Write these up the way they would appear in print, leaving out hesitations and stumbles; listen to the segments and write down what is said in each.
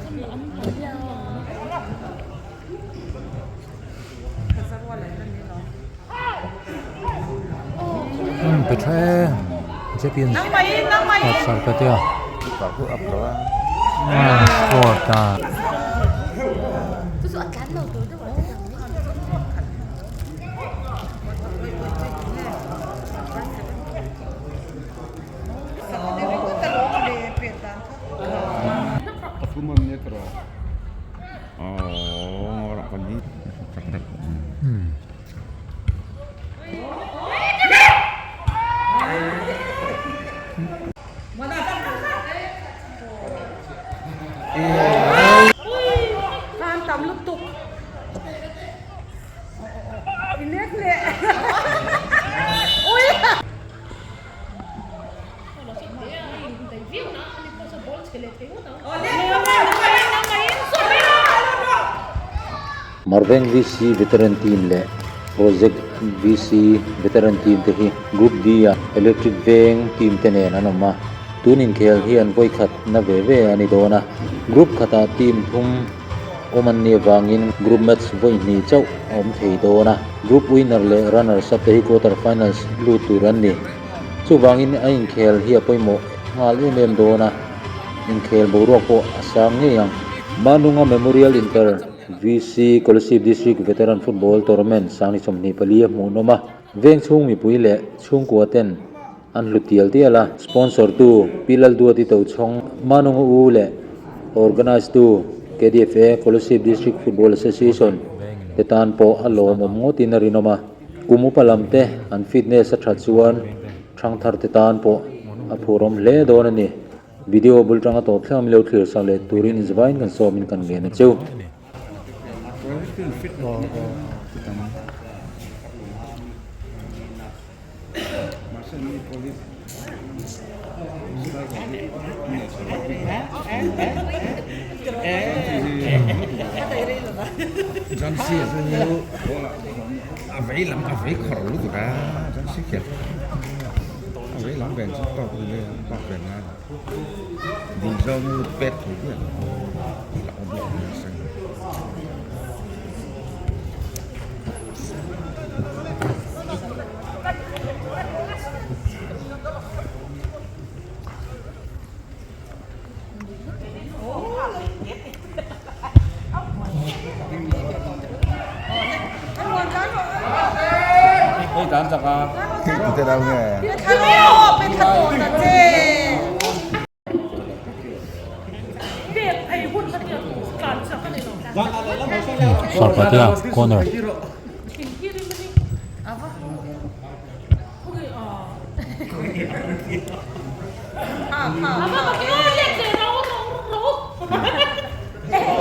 Pe tha e Champions Sarkatia score ta. Marveng VC Veteran Team leh Project VC Veteran Team te hi Group D-ah Electric Veng team te nen an awm a, tun inkhel hian vawi khat na ve ve a ni dawn a, group khatah team thum awm an nih avangin group match vawi hnih chauh a awm thei dawn a, group winner leh runners up te hi quarter finals lut tur an ni. Chuvangin a inkhel hi a pawimawh nghal em em dawn a, inkhel boruak pawh a sang ngei ang. Manunga Memorial Inter VC Kolasib District Veteran Football Tournament sangni 24 a hmuhnawm a, veng chhung mipui leh chhungkua ten an hlut tial tial a, sponsor tu Pi Lalduati Tochhawng, Manunga U leh organise tu KDFA Kolasib District Football Association te tan pawh a lawmawm ngawtin a rinawm a. Kum upa lam te an fitness a that chuan thangthar te tan pawh a phurawm hle dawn a ni. Video bul tanga tawp thleng milo thlir sak leh turin inzavain kan sawmin kan ngen a cheu. Sarpatea corner.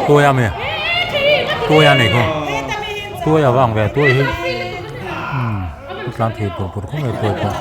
Tuai a mi tuai a nei khaw tuai a vang ve tuai hi umm tlan thei pur pur khawp mai tuai pawh.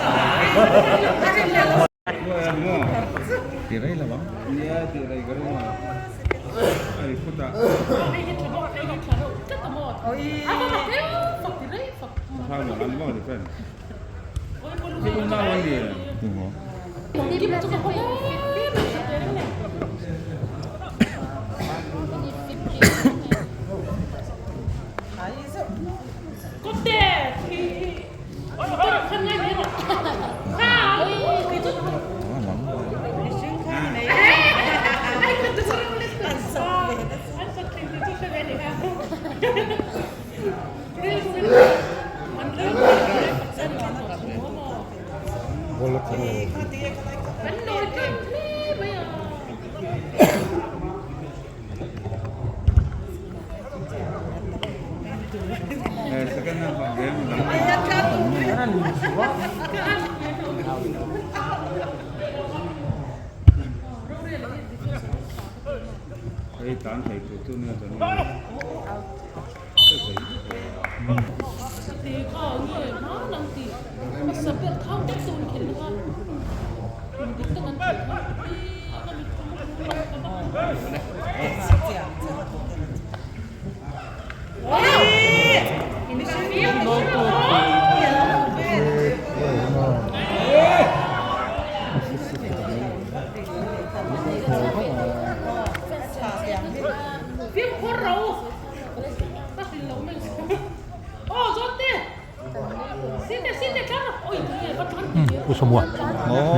Pu Sawmua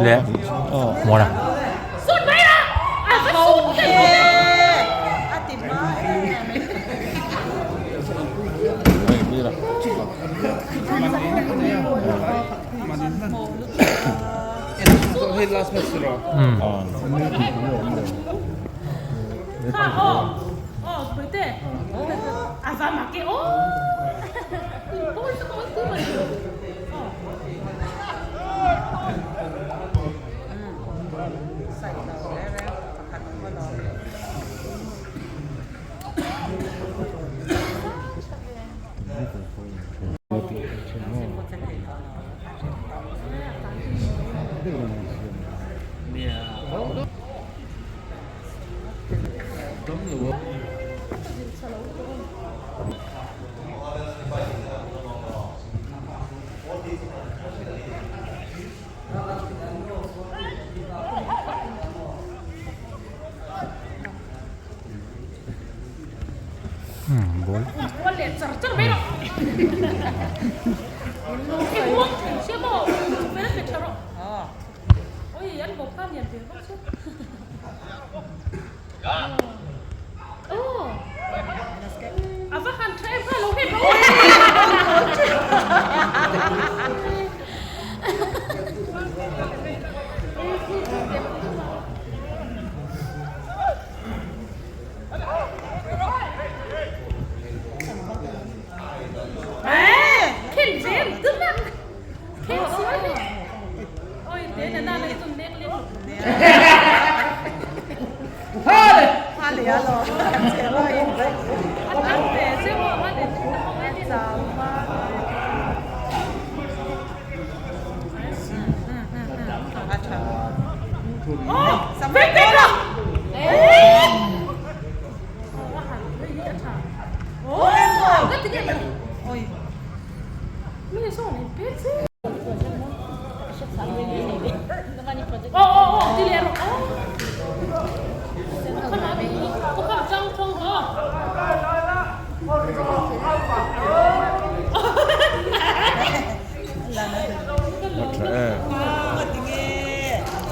leh Muana.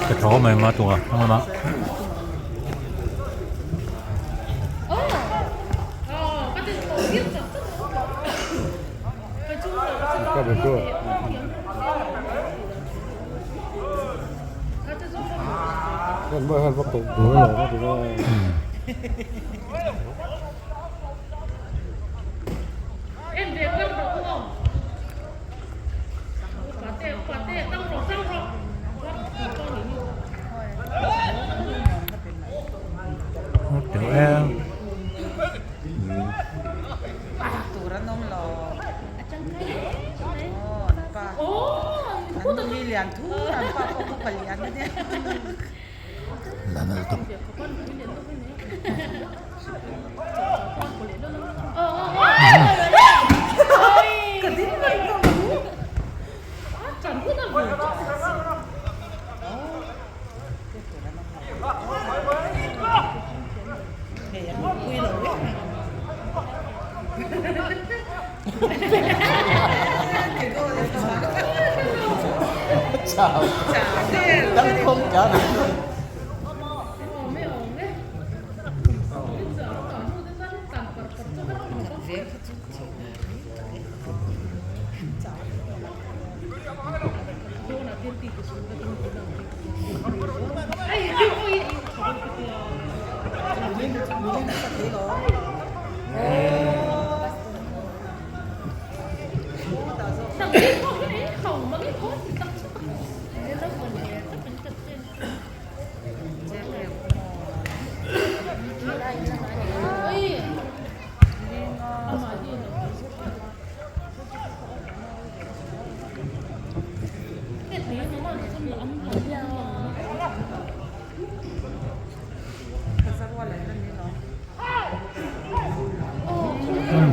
Ka tho mai ma tua ang lama.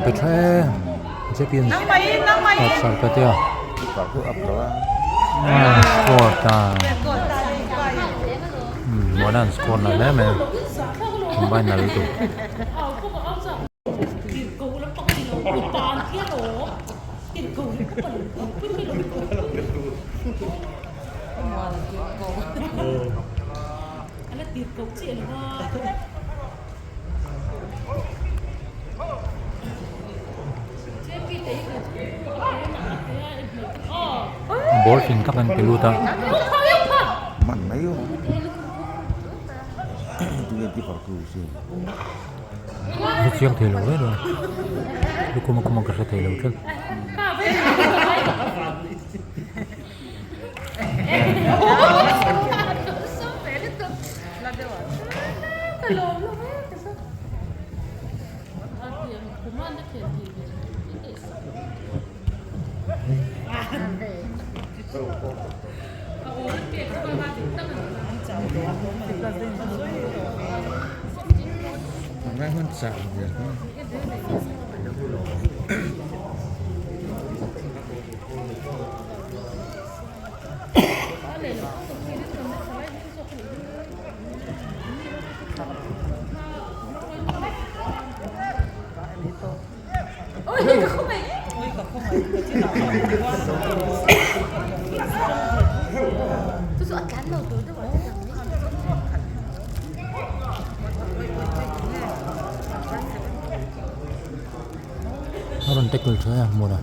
Pe tha e Champions Cup ka tia score ta muan an score na hle mai a. Combine nalh lutuk. Ball fing tak an pe lut a. Hre chiang thei lo reng reng a, lukhum a khum a ka hre thei lo tlat. A rawn tackle tha a hmun a.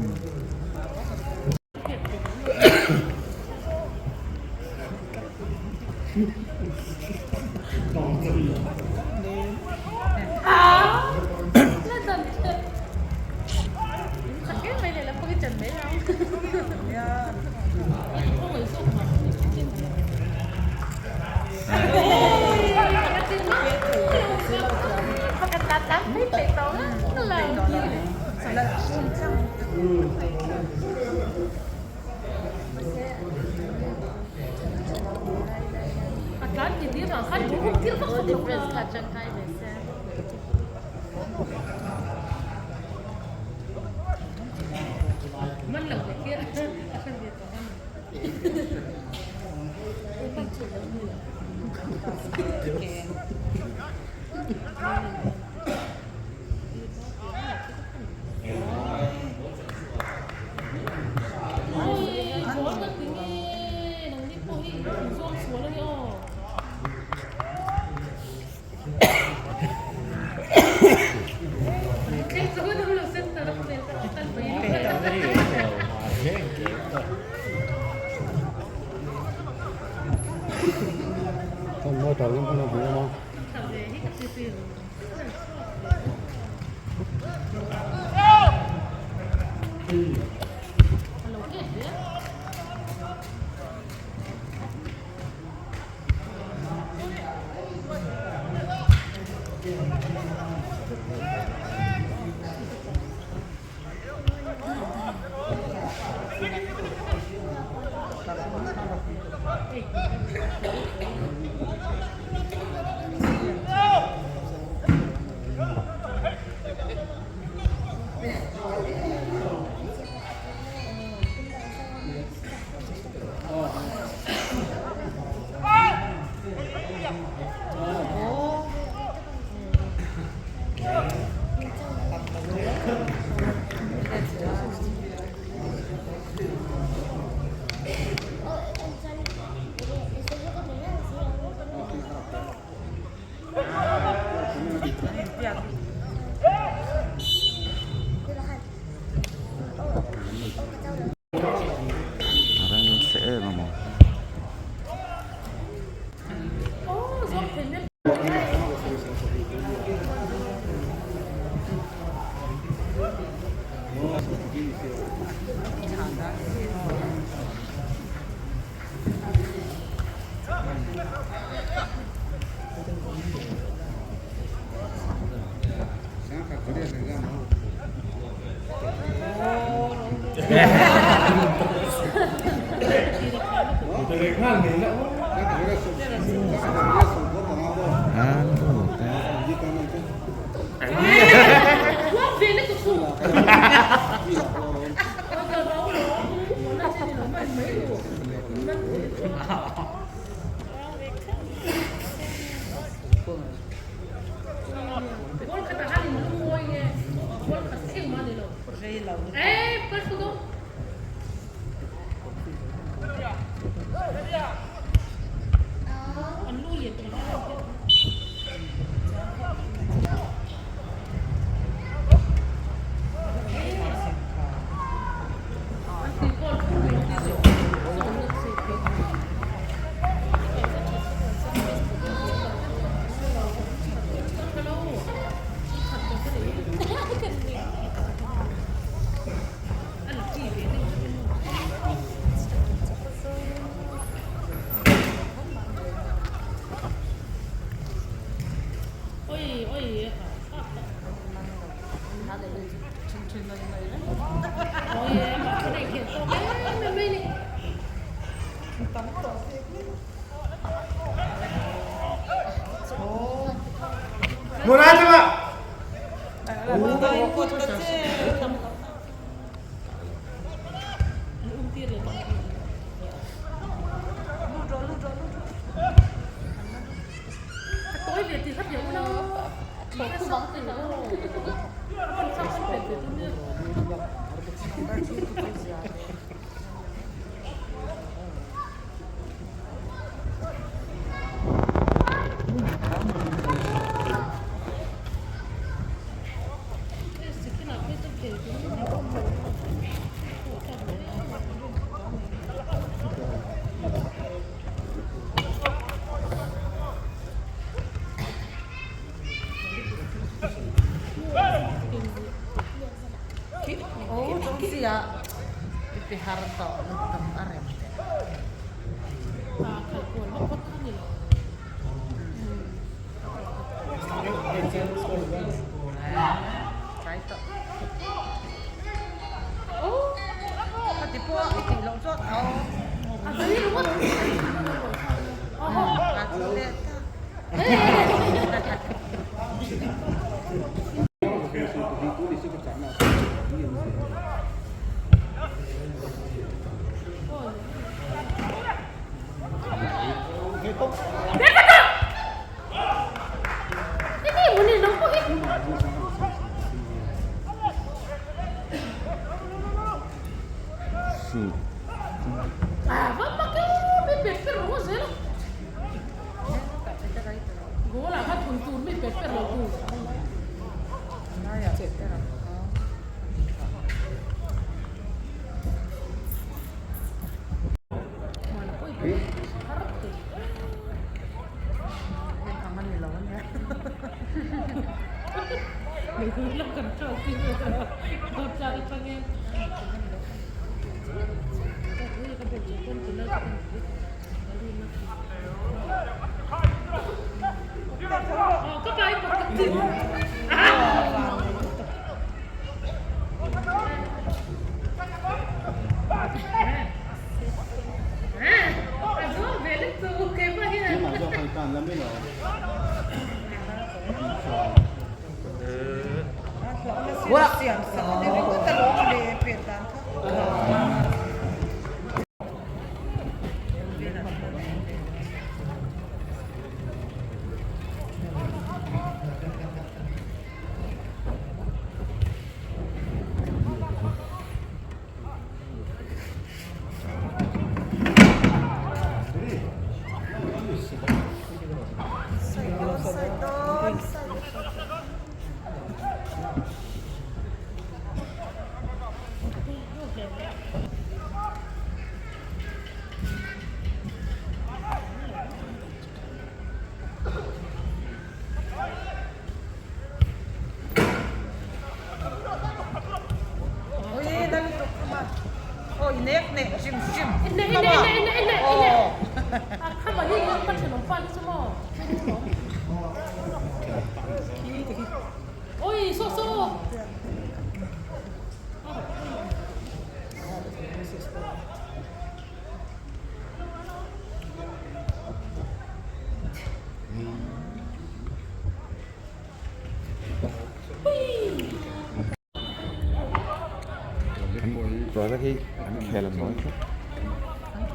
Project hi an khel an nawi tlat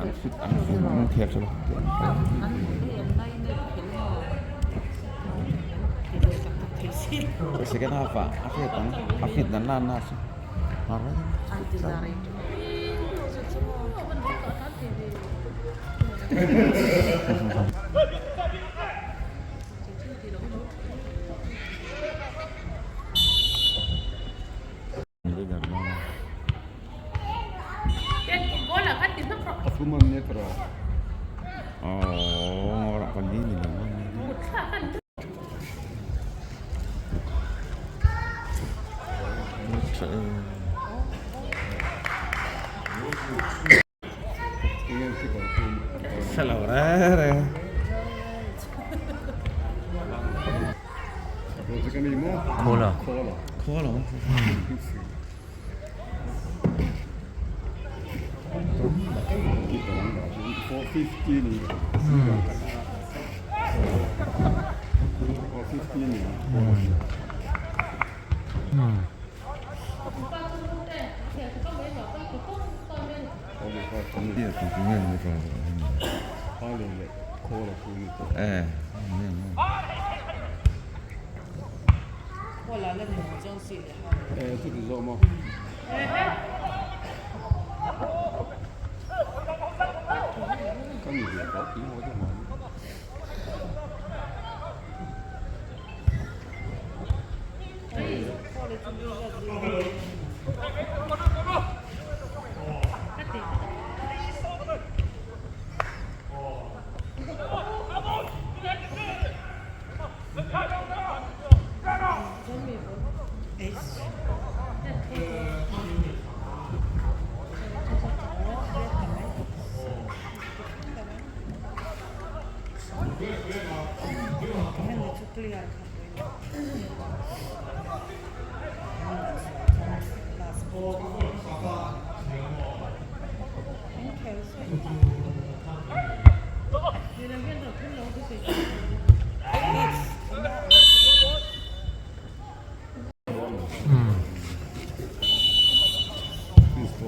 an fit an an khel tha lo second half ah a hriat ang a fit dan nan na chu.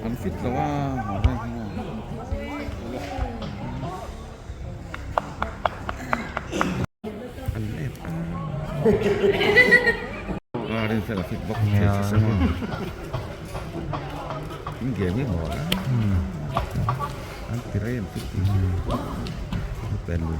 An fit lo a ha reng hi maw. An lep a. A rin fel a fit bawk thei che se maw. In game hi maw a. An ti rei an fit tih. Pen lu.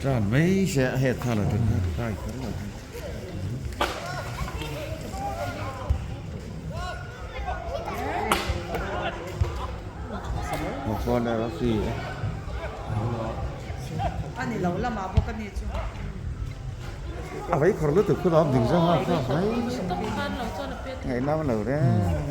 Tran mai se a het kha lo tun kha kai kher lo. A vei khawr lutuk khu lawm ding zawng a kha mai ngaihna lo reng.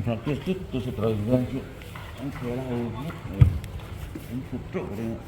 Practice tut tut se tawh veng chu an khel a ho ngawt mai an thut teuh reng a.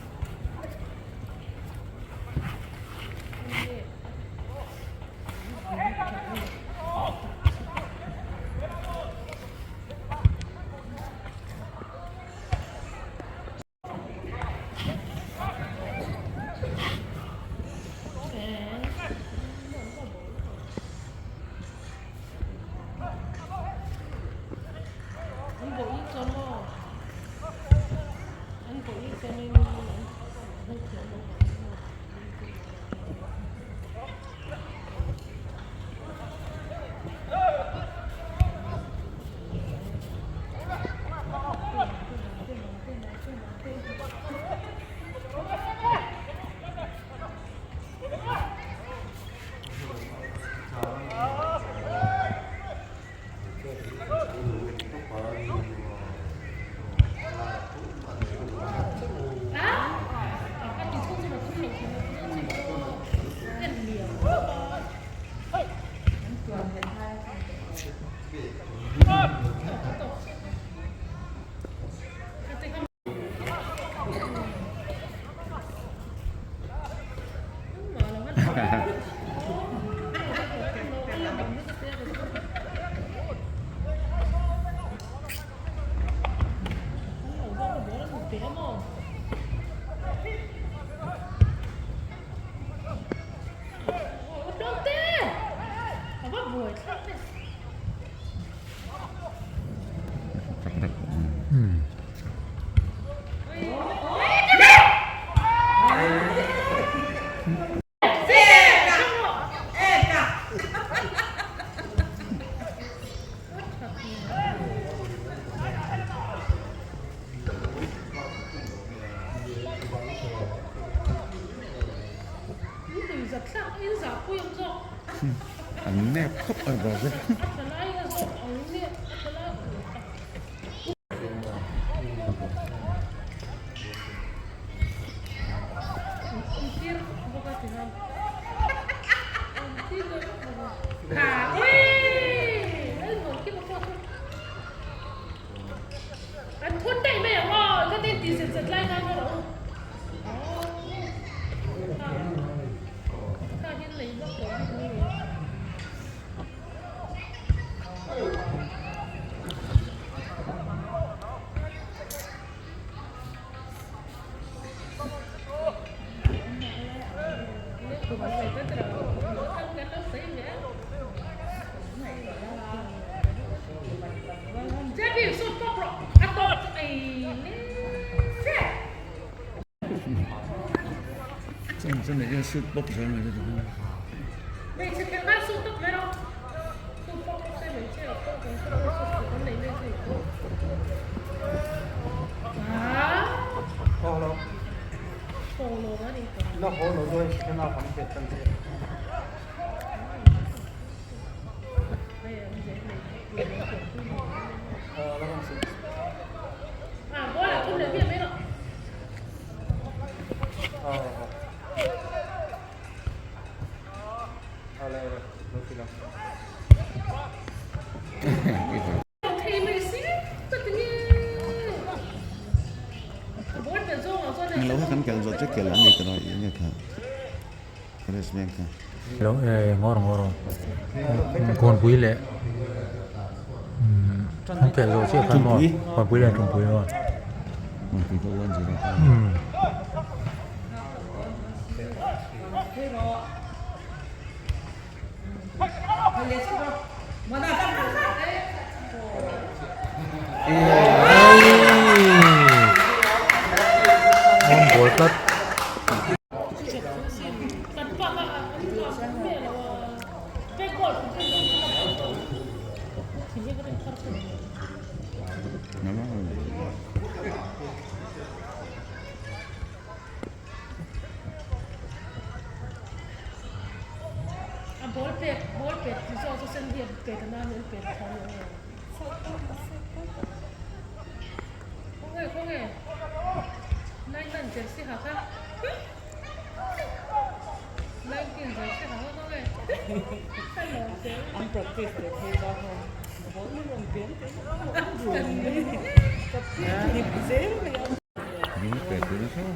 An nep khawp a Brazil. Englo hi kan kel zawh che kel an ni ta rawih enge kha College veng kha. Lo e ngawr ngawr Kawnpui leh an kel zawh chiah khan maw Kawnpui leh Tumpui maw. Kawnpui pawh 1-0 kha. Min pe tel zel mai.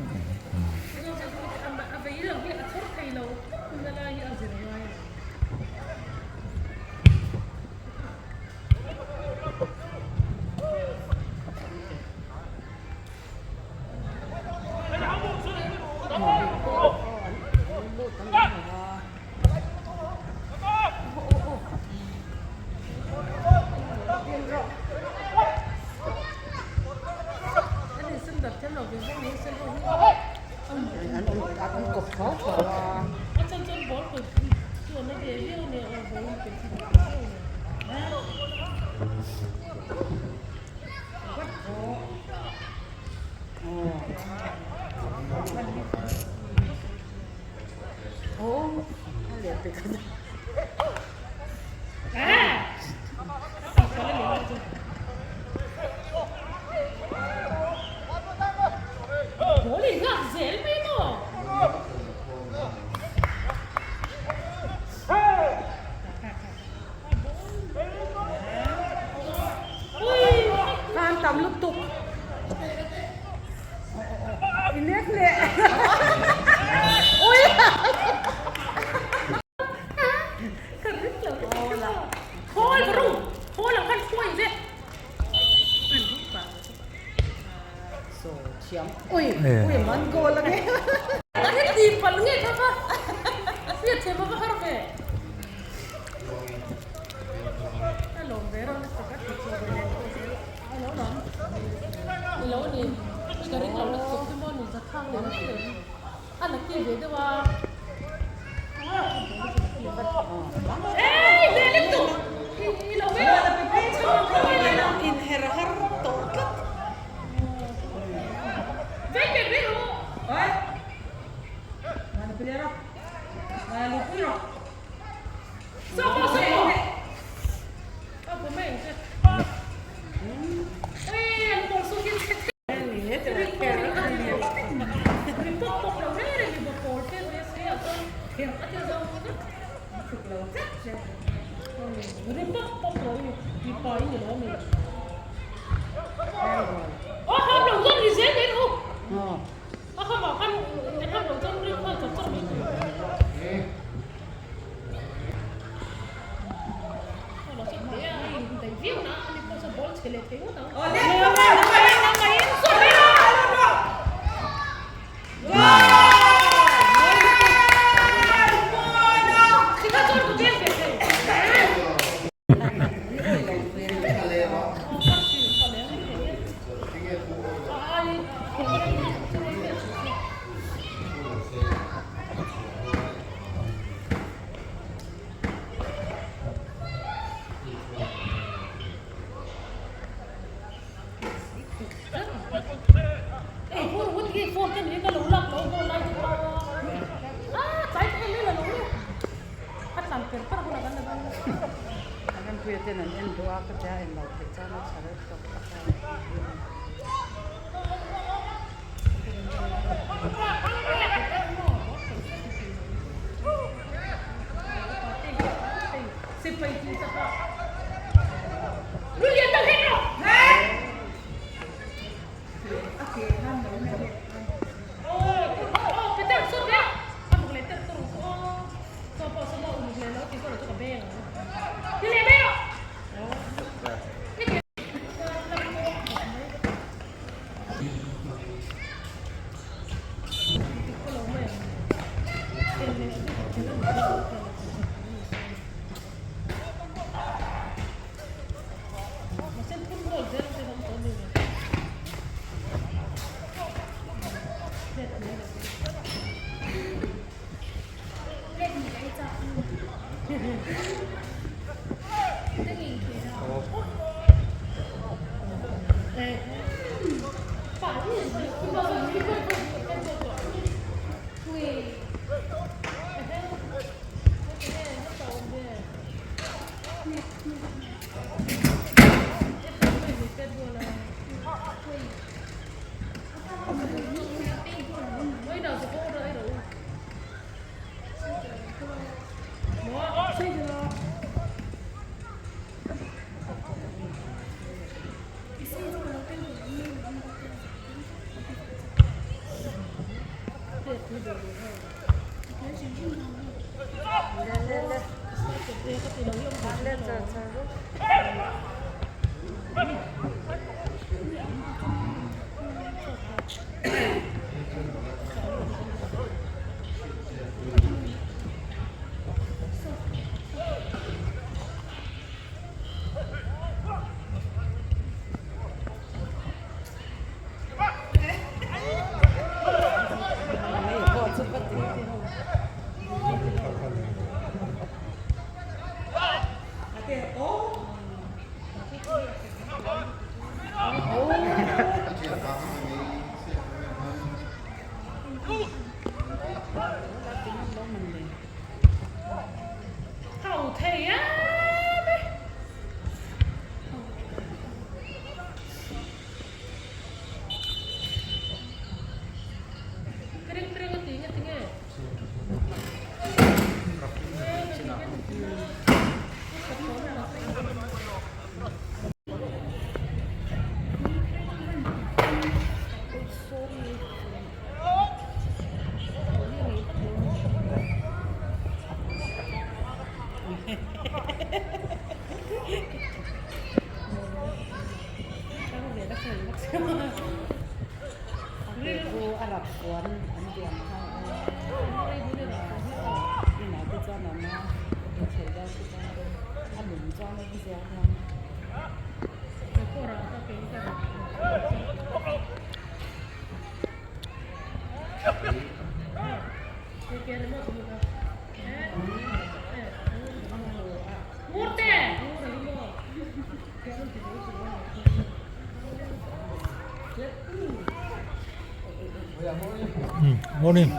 Morning.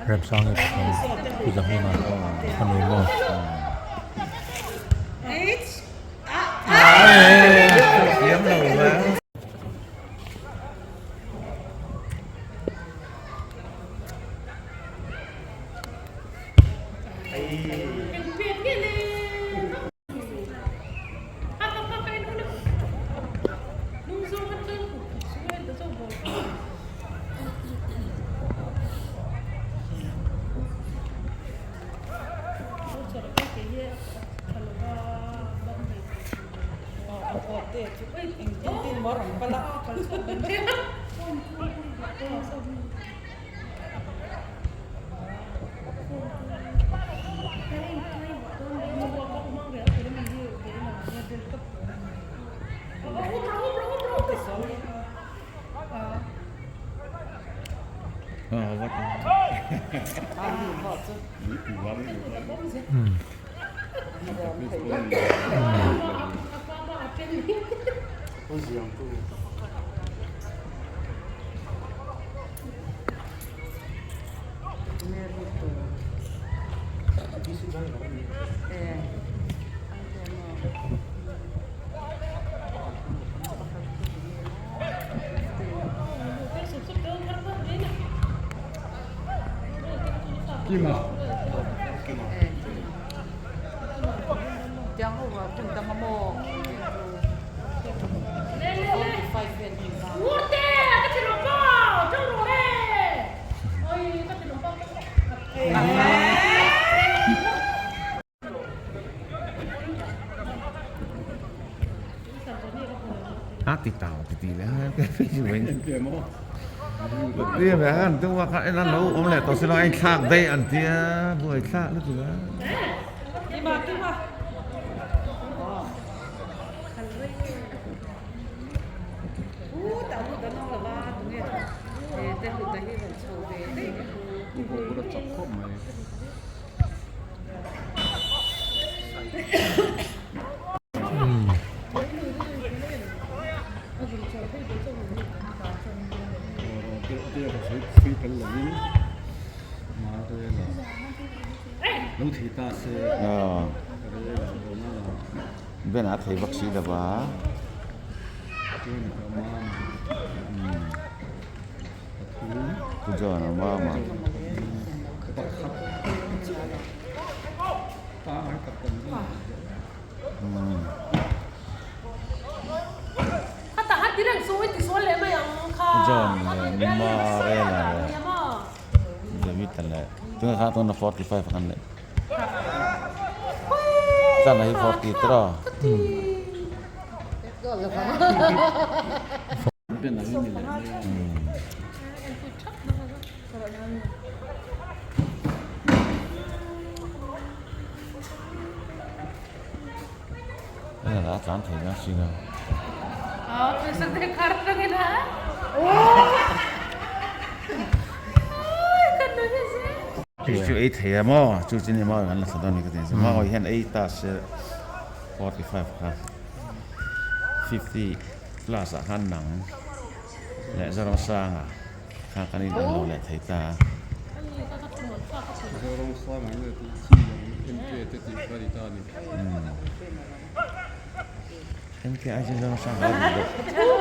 Remsanga chu pu Zahmuna a nui maw? A ti tau ti ti le. Ti ve han tu wa kha en an lo awm leh tawh silo a inthlak daih an tia buai thlak lutuk a. Ben a thei vak si lo va. Pu John a mam a. Pu John leh Mima Rela leh David a leh tunah khan tuna 45 a kan leh Chana hi 40 tiraw. A tlan thei na sin a. Chu ei thei a maw chu chu ni maw an la thla dawn ni ka ti a maw hian ei ta se 45 kha 50 Class ah khan nang leh Zoramsanga kha kan in ang lo leh thei ta a. MK ai chuan Zoramsanga a duh deuh.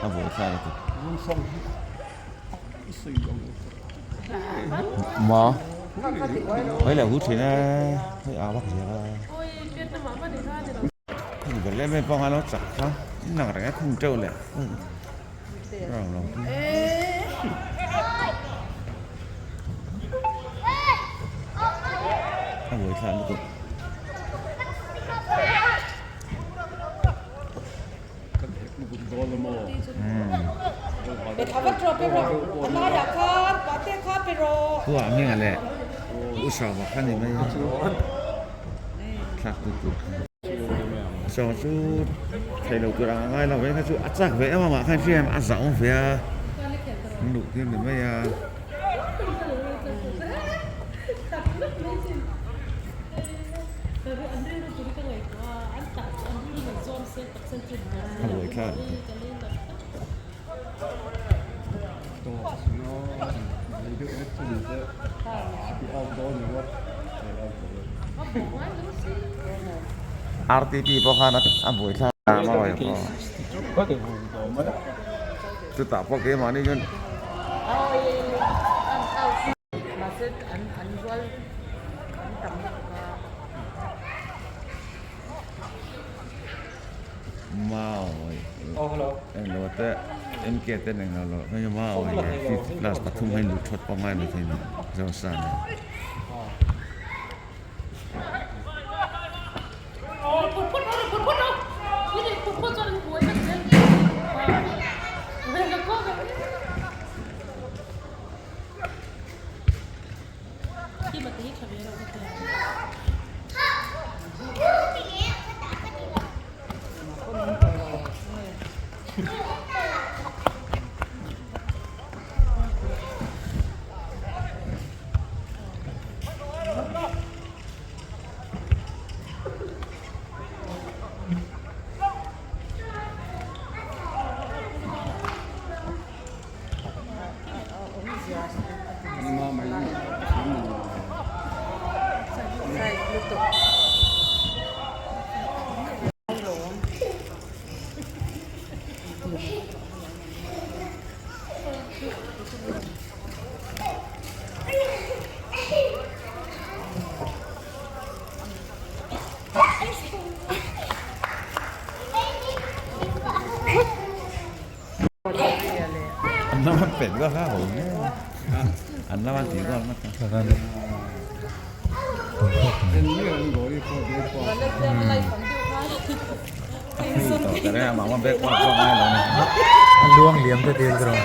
A buaithlak a ti. Ma hei lo hu thin e hei a vak zel a khung ber lem em pawh a lo chak kha nang reng a khung teuh leh rang lo a buai thlak lutuk. Khuaah hming a leh U Sawma kha ni mai a thlak tu tur kha. Sawma chu thei lo tur ang a ngai lo ve kha chu a chak ve em amah khan hriat a zah awm ve a an luh tir ni mai a. A buai thlak RTP pawh khan a buai thlak a mawi pawh chutah pawh keimahni chuan. Mawi englo te MK ten englo lo hei mawi leh 50 plus pathum hi lut thawt pangngai mai thei ni Zosa nen. An lam an pet goal kha ho nge an lam an tih goal ngawt a. A luang liam te dil rawh.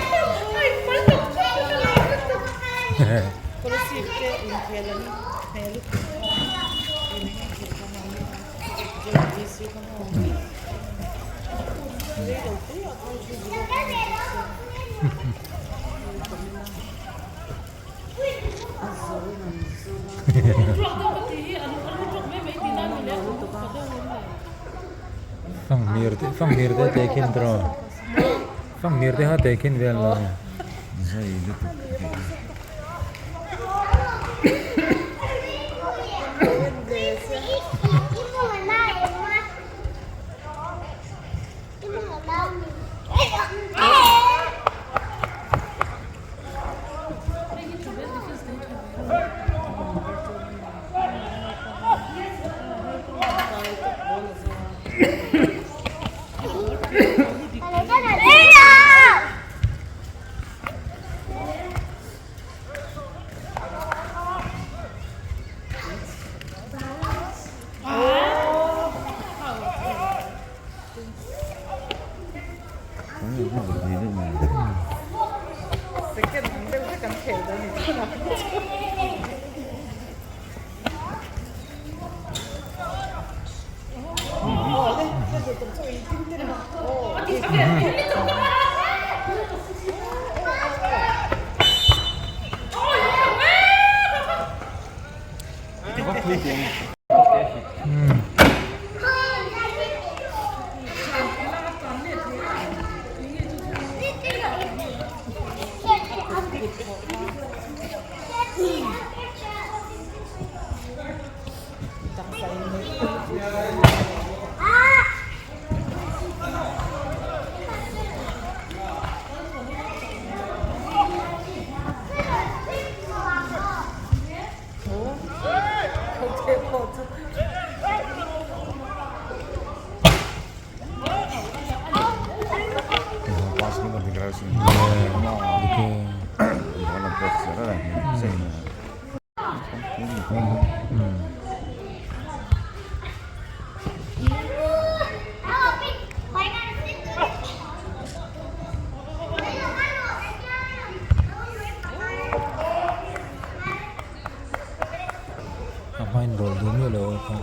Fanghmir te fanghmir te tehkhin tawh fanghmir te kha tehkhin vel lo. A hmain rawl duh miah lo a kha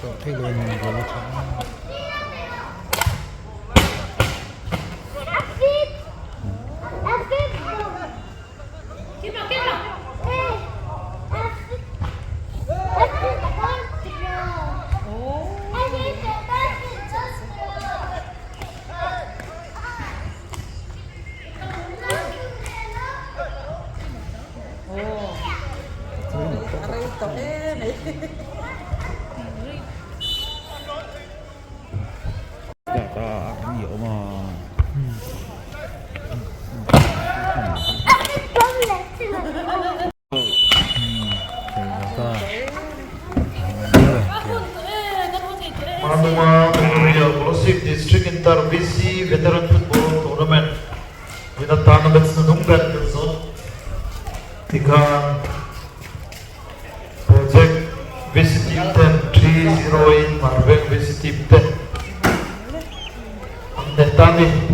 tawh theih loh in rawl a tha a. Manunga Memorial Kolasib District Inter VC Veteran Football Tournament Vina tournament hnung ber kan zawt tikhan Project VC Team ten 3-0 in Marveng VC Team te an hnet ta a ni.